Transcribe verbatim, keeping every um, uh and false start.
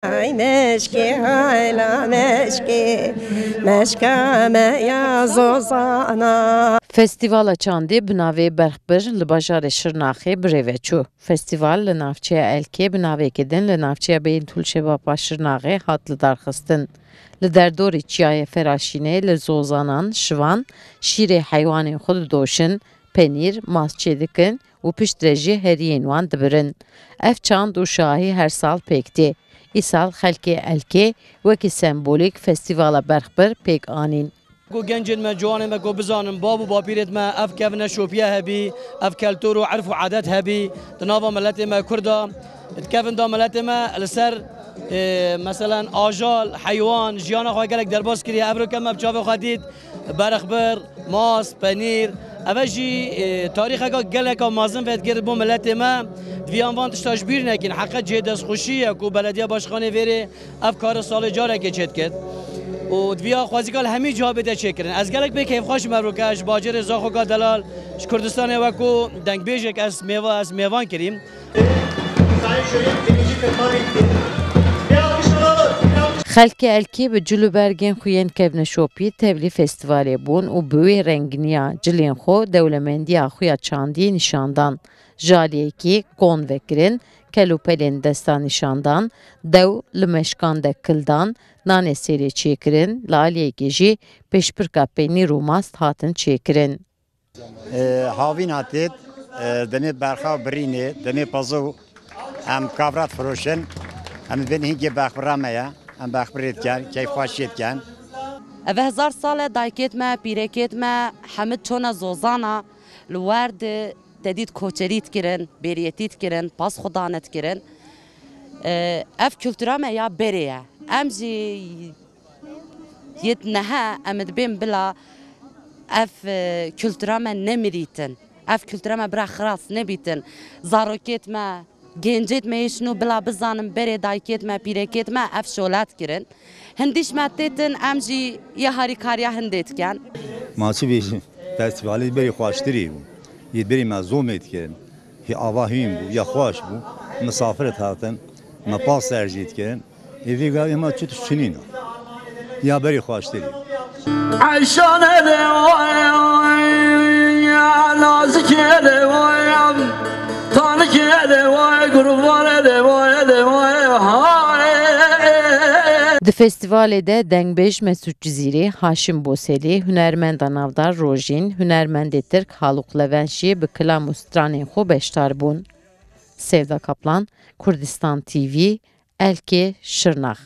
Ay meşkê, hayla meşkê, meşka me ya zozana. Festîvala çandê bi navê Berxbir li bajarê Şirnaxê bi rê ve çû. Festîval li navçeya Elkê bi navekî din li navçeya Beyntûlşebapa Şirnaxê hat lidarxistin. Li derdorê Çiyayê Feraşînê li zozanan, şivan, şîrê heywanên xwe didoşin, penîr, mast çêdikin û piştre jî heriyên wan dibirin. Ev çand û şahî her sal pêk tê. Îsal xelkê Elkê wekî sembolîk festîvala Berxbir pêk anîn. Ku gencên me, ciwanên me ku bizanin, bab û bapîrêt me ev kevneşopiye hebî, ev keltor û erf û adet hebî, di nava miletê me Kurda, di kevin da miletê me li ser, e, meselen, ajal, heywan, jiyana xwe gelek derbas kiriye. Evroke me bi çavê xwe dît, berxbir, mas, penîr. Eve jî, e, tarîxeka geleka mezin vedgirt bo miletê me. Divê em van tişta ji bîr nekin. Heqet cihê destxweşî ye ku belediya başxanê vêrê ev karê salê carekê çêdiket. Û divê xwezîka li hemî ciha bête çêkirin. Ez gelek pê keyfxweş im evroke ji bacêrê Zaxoka Delal, ji Kurdistanê wekû dengbêjek ez mêva-, ez mêvan kirîm. Sayın Şöyle birinci kırma bitti. Bir alkış alalım. Bir alkış. Xelkê Elkê bi cil û bergên xwe yên kevneşopî tevlî festîvalê bûn û bi wê renginiya cilên xwe dewlemendiya xwe ya çandî nîşan dan. Ji aliyekî kon vekirin, kel û pelên desta nîşan dan, dew li meşkan de kil dan, nanê sêrê çêkirin, li aliyekî jî pêşbirka penîr û mast hatin çêkirin. E, havîna têt, e, demê berxa birînê, demê pazo em kavrat firoşin, em bên hingê bexbira me ye, em bexbirê dikin, keyfxweşiyê dikin. Ev hezar sal e daykêt me, pîrekêt me, hemid çona zozana, li wer di tedît koçerî dikirin, bêriyetî dikirin, pas xwe dane dikirin. E, ev kultura me ya berê ye. Em jî yêt nehe em dibên bila ev, e, kultura me nemirîtin. Ev kultura me bira xilas nebîtin. Zarokêt me, gencêt me yê şinû bila bizanin berê daykêt me, pîrekêt me ev şolet kirin. Hindîş me têtin em jî yê harîkariya hindê dikin. Ma çi bêjim? Festîvalê berî xweştirî bû. Yê berî me zomê dikirin. Hê ava hîn bû, ya xweş bû. Misafir dihatin. Me pas serjî dikirin. Ê vê gavê ma çi tu çinîna. Ya berî xweştirî. Eyşane de vay, nazike de vay, tanike de vay, gurbane de vay, de vay, hay. Di festîvalê de dengbêj Mesûd Cizîrî, Haşim Boselî, hunermenda navdar Rojîn, hunermendê Tirk Haluk Levent jî bi kilam û stranên xwe beşdar bûn. Sevda Kaplan, Kurdistan T V, Elkê, Şirnax.